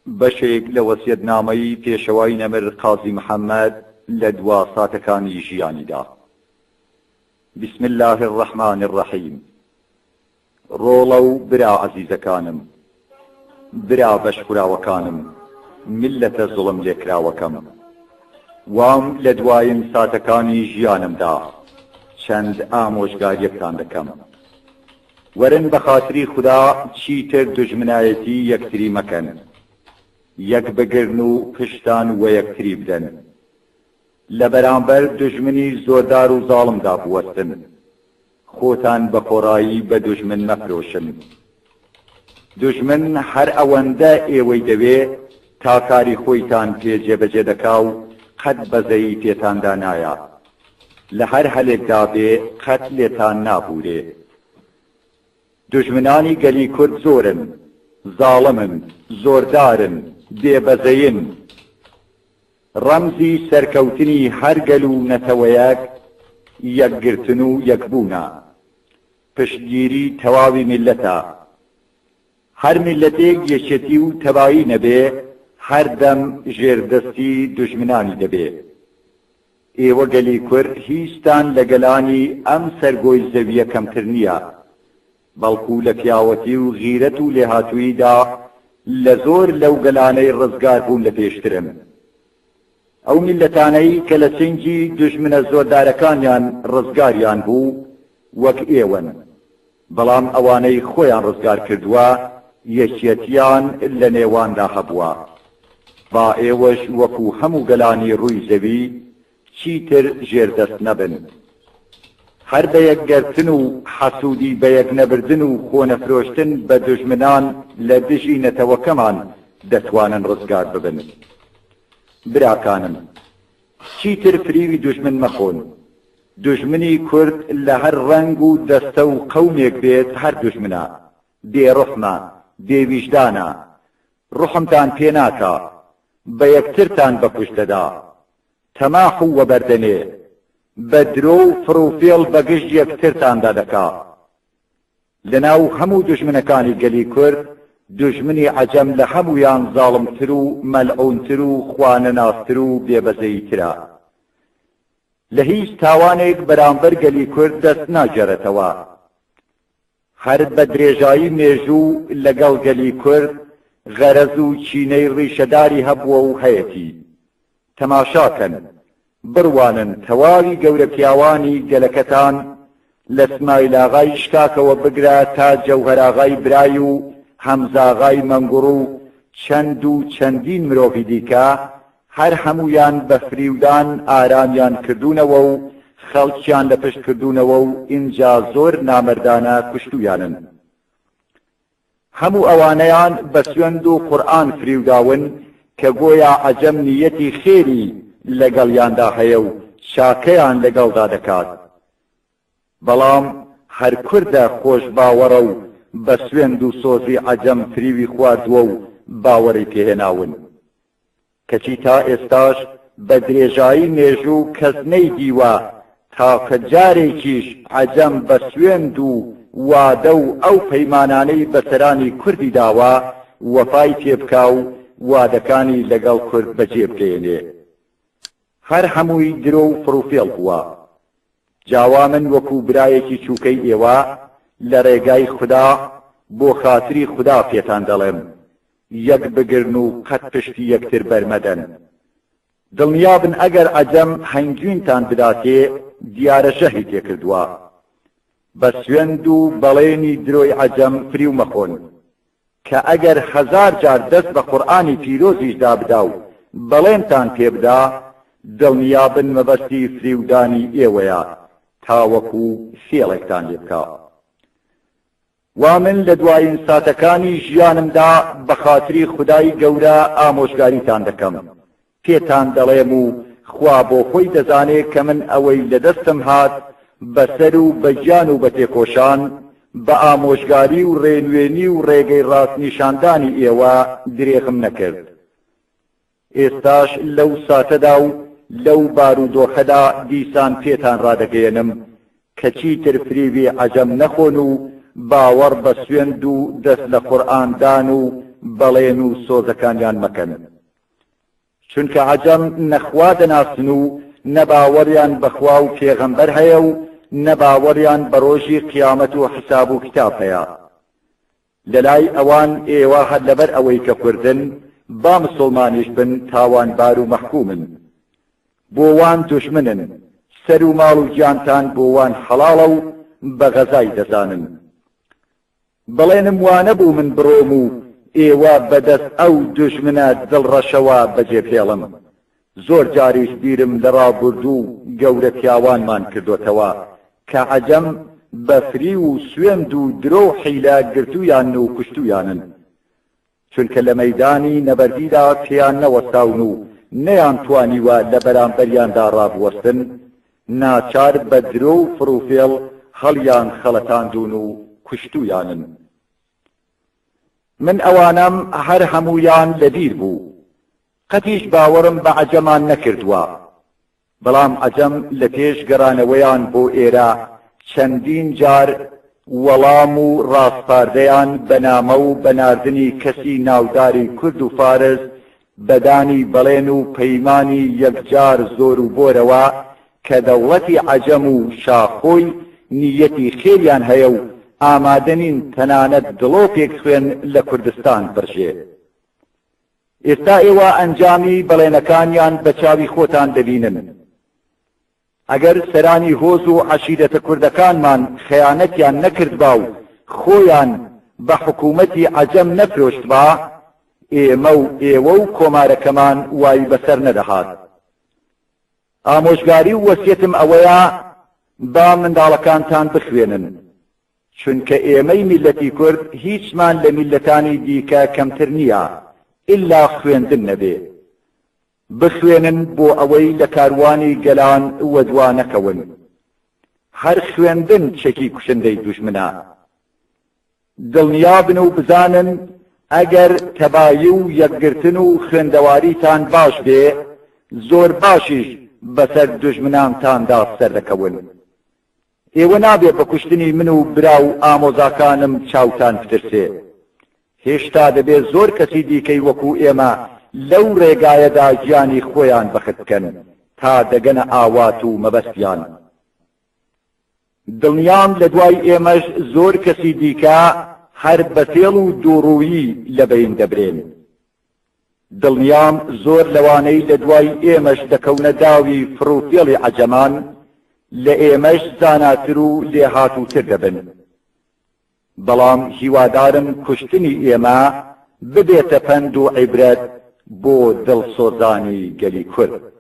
بەشێک لە وەسیەتنامەی پێشەوای نەمر قازی محەممەد لە دوا ساتەکانی ژیانیدا. بسم اللە الرحمن الرحیم ڕۆڵە و برا عەزیزەکانم، برا بەشخوراوەکانم، میللەتە زوڵم لێکراوەکەم، وام لە دواین ساتەکانی ژیانمدا چەند ئامۆژگاریەکتان دەکەم. وەرن بە خاتری خودا چیتر دوژمنایەتی یەکتری مەکەن، یەک بگرن و پشتان وە یەکتری بدەن. لە بەرامبەر دوژمنی زۆردار و زاڵمدا بوەستن. خۆتان بە خۆڕایی بە دوژمن مەفرۆشن. دوژمن هەر ئەوەندە ئێوەی دەوێ تا کاری خۆیتان پێ جێبەجێ دەکا و قەت بەزەیی پێتاندا نایا. لە هەر هەلێکدا بێ قەت لێتان نابوورێ. دوژمنانی گەلی کورد زۆرن، زاڵمن، زۆردارن، بێ بەزەین. ڕەمزی سەرکەوتنی هەر گەل و نەتەوەیەک یەکگرتن و یەکبوونە. پشتگیری تەواوی میللەتە. هەر میللەتێک یەکێتی و تەبایی نەبێ هەردەم ژێردەستی دوژمنانی دەبێ. ئێوە گەلی کورد هیچتان لە گەلانی ئەم سەر گۆی زەویە کەمتر نیە، بەڵکو لە پیاوەتی و غیرەت و لێهاتووییدا لە زۆر لەو گەلانەی ڕزگار بوون لە پێشترن. ئەو میللەتانەی کە لە چنگی دوژمنە زۆردارەکانیان ڕزگاریان بوو وەک ئێوەن، بەڵام ئەوانەی خۆیان ڕزگار کردووە یەکیەتیان لە نێواندا هەبووە. با ئێوەش وەکو هەموو گەلانی ڕووی زەوی چیتر ژێردەست نەبن. هەر بە یەکگرتن و حەسوودی بەیەک نەبردن و خۆنەفرۆشتن بە دوژمنان لە دژی نەتەوەکەمان دەتوانن ڕزگار ببن. براکانم چیتر فریوی دوژمن مەخۆن. دوژمنی کورد لە هەر ڕەنگ و دەستە و قەومێک بێت هەر دوژمنە، بێ ڕوحمە، بێ ویژدانە، ڕوحمتان پێ ناکا، بە یەکترتان بە کوشت دەدا، تەماح و وەبەردەنێ، بە درۆ و فڕوفێڵ بە گژ یەکترتاندا دەکا. لە ناو هەموو دوژمنەکانی گەلی کورد، دوژمنی عەجەم لە هەموویان زاڵمتر و مەلعوونتر و خوانەناستر و بێبەزەییترە. لە هیچ تاوانێک بەرامبەر گەلی کورد دەست ناگێڕێتەوە. هەر بە درێژایی مێژوو لەگەڵ گەلی کورد غەرەز و کینەی ڕیشەداری هەبووە و هەیەتی. تەماشا کەن، بڕوانن تەواوی گەورە پیاوانی گەلەکەتان لە سمایلاغای شکاکەوە بگرە تا جەوهەراغای برای و هەمزاغای مەنگوڕ و چەند و چەندین مرۆڤی دیکە هەر هەموویان بە فریودان ئارامیان کردوونەوە و خەڵکیان لە پشت کردوونەوە و ئینجا زۆر نامەردانە کوشتوویانن. هەموو ئەوانەیان بە سوێند و قورئان فریوداون کە گۆیا عەجەم نییەتی خێری لەگەڵیاندا هەیە و چاکەیان لەگەڵدا دەکات. بەڵام هەر کوردە خۆشباوەڕە و بە سوێند و سۆزی عەجەم فریوی خواردووە و باوەڕی پێهێناون. کەچی تا ئێستاش بە درێژایی مێژوو کەس نەیدیوە تاقە جارێکیش عەجەم بە سوێند و وادە و ئەو پەیمانانەی بە سەرانی کوردی داوە وەفای پێ بکا و وادەکانی لەگەڵ کورد بەجێ بگەیەنێ. هەر هەمووی درۆ و فڕوفێڵ بووە. جا وا من وەکو برایەکی چووکەی ئێوە لە ڕێگای خودا بۆ خاتری خودا پێتان دەڵێم یەک بگرن و قەت پشتی یەکتر بەرمەدەن. دڵنیابن ئەگەر عەجەم هەنگوینتان بداتێ دیارە ژەهری تێکردووە. بە سوێند و بەڵێنی درۆی عەجەم فریو مەخۆن. کە ئەگەر هەزار جار دەست بە قورئانی پیرۆزیشدا بدا و بەڵێنتان پێ بدا، دڵنیابن مەبەستی فریودانی ئێوەیە تاوەکو فێڵێکتان لێ بکا. وا من لە دوایین ساتەکانی ژیانمدا بە خاتری خودای گەورە ئامۆژگاریتان دەکەم، پێتان دەڵێم و خوا بۆ خۆی دەزانێ کە من ئەوەی لە دەستم هات بە سەر و بە گیان و بە تێکۆشان، بە ئامۆژگاری و ڕێنوێنی و ڕێگەی ڕاست نیشاندانی ئێوە درێغم نەکرد. ئێستاش لەو ساتەدا و لەو بارودۆخەدا دیسان پێتان ڕادەگەیەنم کە چیتر فریوی عەجەم نەخۆن و باوەڕ بە سوێند و دەست لە قورئان دان و. بەڵێن و سۆزەکانیان مەکەن. چونکە عەجەم نە خوا دەناسن و نە باوەڕیان بە خوا و پێغەمبەر هەیە و نە باوەڕیان بە ڕۆژی قیامەت و حساب و کتاب هەیە. لەلای ئەوان ئێوە هەر لەبەر ئەوەی کە کوردن، با مسوڵمانیش بن تاوانبار و مەحکومن. بۆ وان دوژمنن، سەر و ماڵ و گیانتان بۆ وان حەڵاڵە و بە غەزای دەزانن. بەڵێنم وانەبوو من بڕۆم و ئێوە بە دەست ئەو دوژمنە دڵڕەشەوە بەجێ بهێڵم. زۆر جاریش بیرم لە ڕابوردوو و گەورە پیاوانمان کردۆتەوە کە عەجەم بە فریو و سوێند و درۆ و حیلە گرتوویانن و کوشتوویانن. چونکە لە مەیدانی نەبەردیدا پێیان نەوەستاون و نەیانتوانیوە لە بەرامبەریاندا ڕابوەستن، ناچار بە درۆ و فڕوفێڵ هەڵیان خەڵەتاندوون و کوشتوویانن. من ئەوانەم هەر هەموویان لە بیر بوو. قەتیش باوەڕم بە عەجەمان نەکردووە. بەڵام عەجەم لە پێش گەڕانەوەیان بۆ ئێرە چەندین جار وەڵام و ڕاسپاردەیان بە نامە و بە ناردنی کەسی ناوداری کورد و فارس بە دانی بەڵێن و پەیمانی یەکجار زۆر و بۆرەوە کە دەوڵەتی عەجەم و شا خۆی نییەتی خێریان هەیە و ئامادە نین تەنانەت دڵۆپێک خوێن لە کوردستان بڕژێ. ئێستا ئێوە ئەنجامی بەڵێنەکانیان بە چاوی خۆتان دەبینن. ئەگەر سەرانی هۆز و عەشیرەتە کوردەکانمان خەیانەتیان نەکردبا و خۆیان بە حکوومەتی عەجەم نەفرۆشتبا، ئێمە و ئێوە و کۆمارەکەمان وای بەسەر نەدەهات. ئامۆژگاری و وەسیەتم ئەوەیە با منداڵەکانتان بخوێنن. چونکە ئێمەی میللەتی کورد هیچمان لە میللەتانی دیکە کەمتر نییە ئیلا خوێندن نەبێ. بخوێنن بۆ ئەوەی لە کاروانی گەلان وەدوا نەکەون. هەر خوێندن چەکی کوشندەی دوژمنە. دڵنیابن و بزانن ئەگەر تەبایی و یەکگرتن و خوێندەواریتان باش بێ زۆر باشیش بەسەر دوژمنانتاندا سەردەکەون. ئێوە نابێ بە کوشتنی من و برا و ئامۆزاکانم چاوتان بترسێ. هێشتا دەبێ زۆر کەسی دیکەی وەکوو ئێمە لەو ڕێگایەدا گیانی خۆیان بەخت بکەن تا دەگەنە ئاوات و مەبەستیان. دڵنیام لە دوای ئێمەش زۆر کەسی دیکە هەر بە فێڵ و دووڕوویی لە بەین دەبرێن. دڵنیام زۆر لەوانەی لە دوای ئێمەش دەکەونە داوی فڕوفێڵی عەجەمان، لە ئێمەش زاناتر و لێهاتووتر دەبن. بەڵام هیوادارم کوشتنی ئێمە ببێتە پەند و عیبرەت بۆ دڵسۆزانی گەلی کورد.